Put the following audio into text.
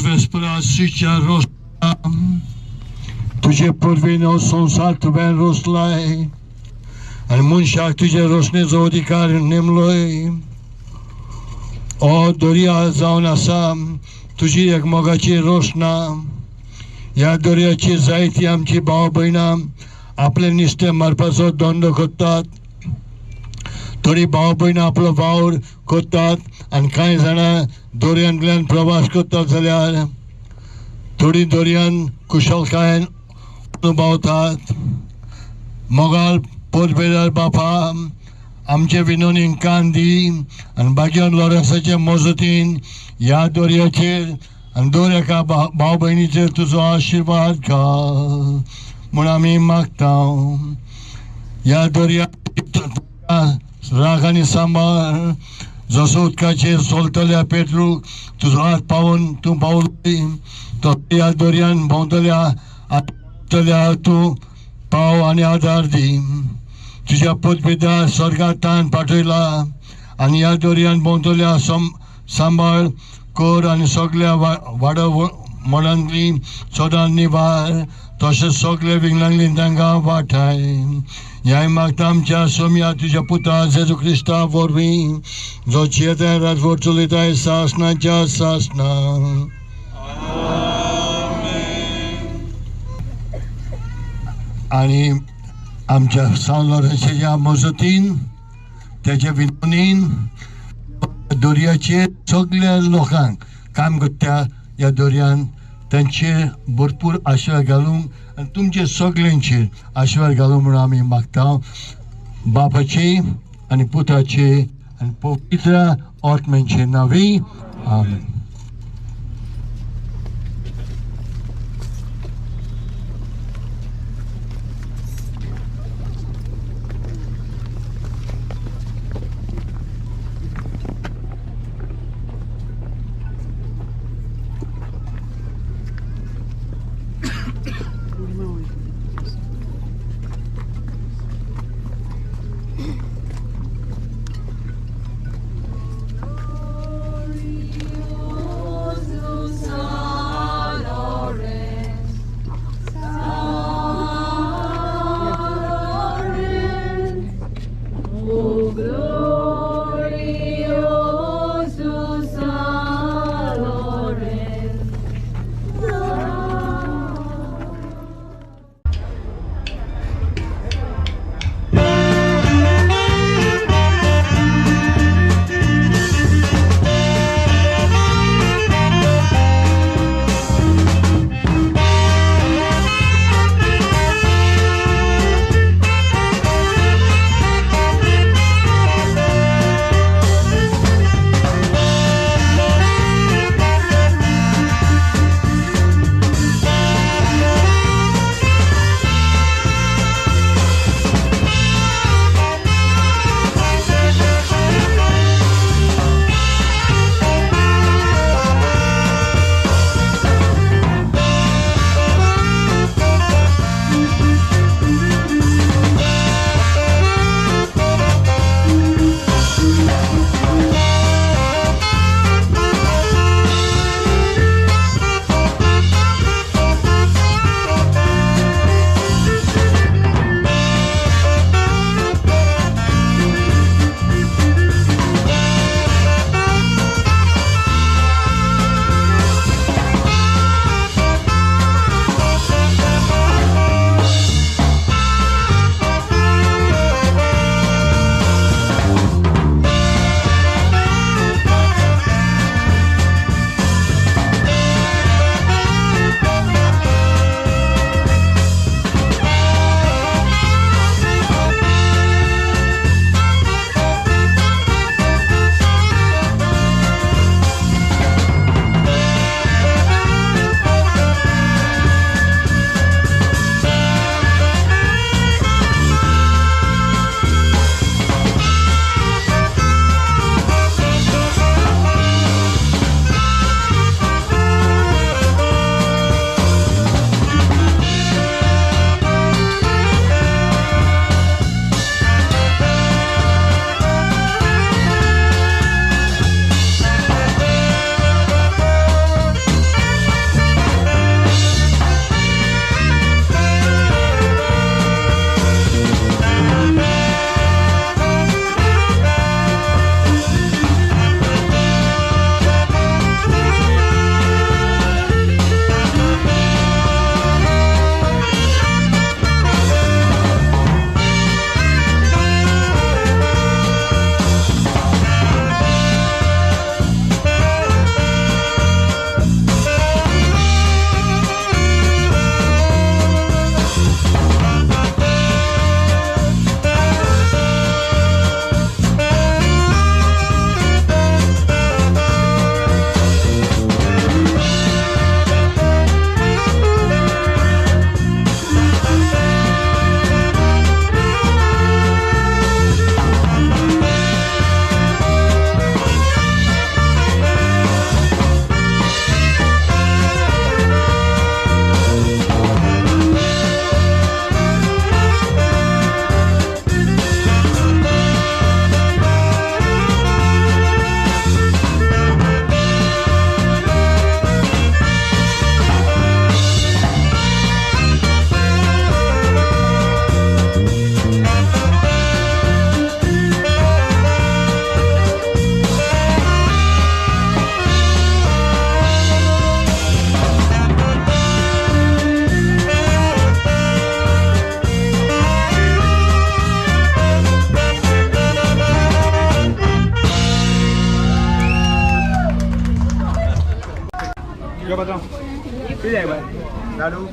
सर्वेस्परा शिक्षा रोसला तुजे पुर्वीन हो संवसार तुवें रोसलाय आनी मनशाक तुजे रोशणेचो अधिकार नेमलोय. हो दर्या जावन आसा तुजी एक मोगाची रोशना. ह्या दर्याची जायती आमची भाव भयणां आपले नुस्तें मारपाचो धंदो करतात, थोडी भाव भयणां आपलो वावर करतात आनी कांय जाणां दर्यांतल्यान प्रवास करतात जाल्यार थोडी दर्यान कुशलकायेन अनुभवतात. मोगाल पोरबेदार बापा आमचे विनोदीन कान दी आनी बागेवन लॉरन्साचे मजतीन ह्या दर्याचेर आनी दर एका भाव भयणीचेर तुजो आशिर्वाद घाल म्हूण आमी मागता. ह्या दर्या राग आनी सांबाळ जसो उदकाचेर चलतल्या पेट्रूक तुजो हात पावोवन तूं पावली तो ह्या दर्यान भोंवतल्या तल्या तूं पाव आनी आदार दी. तुज्या पुतपिता स्वर्गात ताण पाठयला आनी ह्या दर्यान भोंवतल्या सांबाळ कर आनी सगल्या वाडो मोडांतली सदां निवार तशेंच सगळे विंगलांगली तांकां वाठाय. ह्याय मागता आमच्या सोम्या तुज्या पुता जेजू क्रिस्ता वरवीं जो जियेता राजवट चलयताय सासणाच्या सासणा. आनी आमच्या सावन लॉरन्साच्या मजतीन तेच्या विनोदीन दर्याचेर सगल्या लोकांक काम करता ह्या दर्यान तांचेर भरपूर आशिर्वाद घालूंक आनी तुमचे सगल्यांचेर आशिर्वाद घालूंक म्हणून आमी मागता. बापाचे आनी पुताचे आनी पवित्र आत्म्याचे नांवी आमेन. Glory, पात्रांव कितें जाय बाय लाडू